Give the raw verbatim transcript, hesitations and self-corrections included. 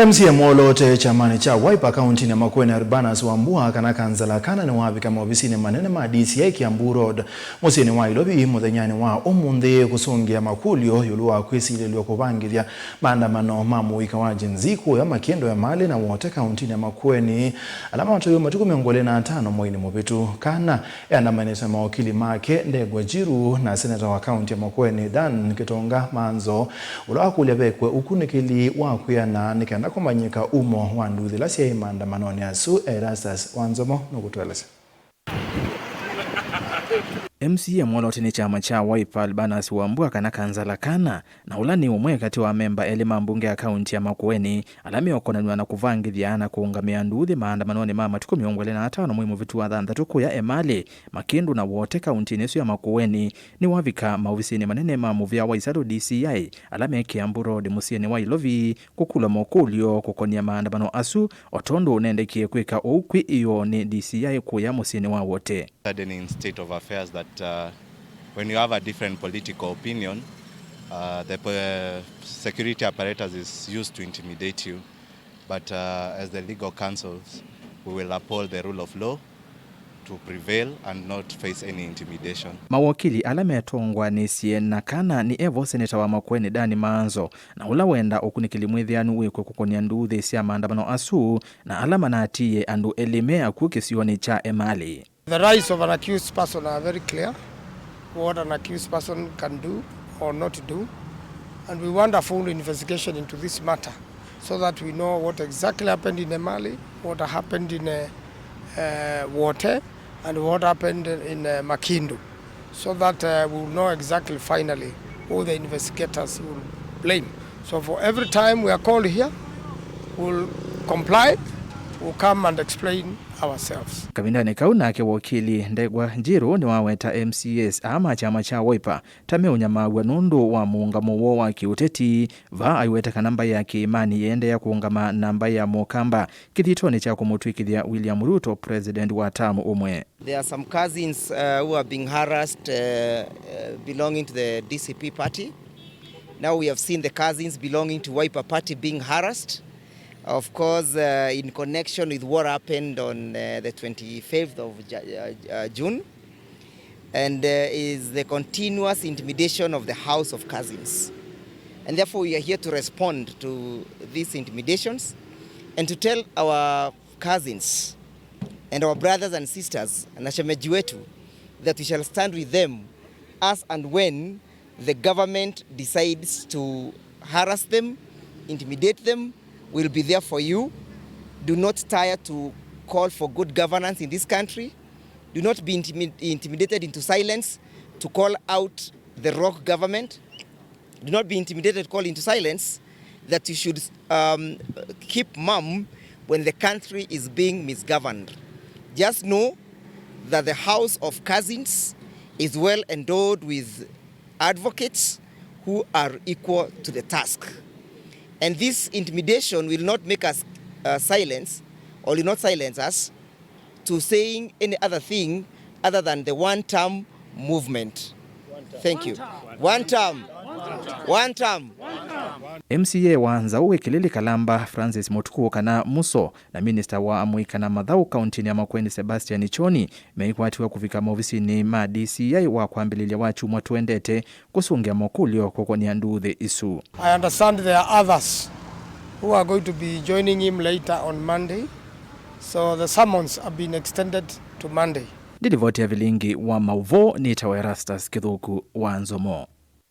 M C A mwoloote kyamanĩ kya Wiper kauntinĩ ya Makueni, Urbanus Wambua, kana Kansala Kana nĩwavika maovisinĩ manene ma D C I Kiambu Road mũsyĩnĩ wa Ilovi mũthenyanĩ wa ũmũnthĩ kũsũngĩa makũlyo ĩũlũ wa kwĩsilĩlw'a kũvangĩthya maandamano ma mũika wa Gen Z kũya Makindu, Emali na Wote kauntinĩ ya Makueni, ala matwaiwe matukũ mĩongo ĩlĩ na atano mweinĩ mũvĩtu. Kana eandamanĩte na mawakili make Ndegwa Njiru na seneta wa kaunti ya Makueni Dan Kitonga Manzo, ũla wakũlya vekwe ũkunĩkĩli wa kwĩana nĩ kenda kũmanyĩka umo wa nduthi ila syaĩ maandamanonĩ asu. Erastus Wanzomo nũkũtũelesya. M C A mwoloote nĩ kyama kya Wiper Albanus Wambua kana Kansala Kana, na ũla nĩ ũmwe katĩ wa amemba elĩ ma mbunge ya kaunti ya Makueni ala meũkonanw'a na kũvangĩthya na kũũngamĩa nduthi maandamanonĩ ma matukũ mĩongo ĩlĩ na atano mwei mũvĩtu wa thanthatũ kũya Emali, Makindu na Wote kauntinĩ ĩsu ya Makueni, nĩwavika maovisinĩ manene ma mũvĩa wa Isalu D C I ala me Kiambu Road mũsyĩnĩ wa Ilovi kũkũlwa mokũlyo kũkonia maandamano asu, o tondũ ũnendekie kwĩka ũu kwĩ ĩoo nĩ D C I kũya mũsyĩnĩ wa Wote. Saddening state of affairs that, uh, when you have a different political opinion, uh, the, uh, security apparatus is used to intimidate you. But, uh, as the legal counsels, we will uphold the rule of law to prevail and not face any intimidation. Mawakili ala metongoanĩsye na Kana nĩ evo seneta wa Makueni Dan Manzo, na ũla wenda ũkunĩkĩli mwĩthĩanu wĩkwe kũkonia nduthi sya maandamano asu, na ala manatiie andũ elĩ me akw'ũ kĩsionĩ kya Emali. The rights of an accused person are very clear, what an accused person can do or not do, and we want a full investigation into this matter so that we know what exactly happened in Emali, what happened in, uh, uh, Wote, and what happened in, uh, Makindu, so that, uh, we will know exactly finally who the investigators will blame. So for every time we are called here, we'll comply, we'll come and explain ourselves. Kavindanĩ kau nake wakili Ndegwa Njiru nĩwaweta M C As aa ma kyama kya Wiper ta meũnyamaaw'a nũndũ wa mũũngamo woo wa kĩũteti, vaa aiweta kana mbaĩ ya Kĩĩmani yĩendeea kũũngama na mbaĩ ya Mũkamba kĩthitonĩ kya kũmũtw'ĩkĩthya William Ruto president wa term ũmwe. There are some cousins, uh, who are being harassed, uh, uh, belonging to the D C P party. Now we have seen the cousins belonging to Wiper party being harassed. Of course, uh, in connection with what happened on, uh, the twenty-fifth of Ju-, uh, uh, June, and, uh, is the continuous intimidation of the House of Cousins. And therefore, we are here to respond to these intimidations and to tell our cousins and our brothers and sisters na shemeji wetu that we shall stand with them as and when the government decides to harass them, intimidate them, we'll be there for you. Do not tire to call for good governance in this country. Do not be intimi-, intimidated into silence to call out the rogue government. Do not be intimidated to call into silence that you should, um, keep mum when the country is being misgoverned. Just know that the House of Cousins is well endowed with advocates who are equal to the task. And this intimidation will not make us, uh, silence, or will not silence us to saying any other thing other than the one-term movement. Thank you. One term. One term. M C A wa Nzaũ wĩ Kĩlĩlĩ Kalamba, Francis Mũtukũ kana Muso, na minista wa mũika na mathaũ kauntinĩ ya Makueni, Sebastian Choni, meikwatiwa kũvika maovisinĩ ma D C I wa kwambĩlĩlya wa kyumwa tũendete kũsũngĩa makũlyo kũkonia nduthi isu. I understand there are others who are going to be joining him later on Monday, so the summons have been extended to Monday. Ndilivoti ya vilingi wa maũvoo nĩtawa Erastus Kĩthũku wa Nzomo.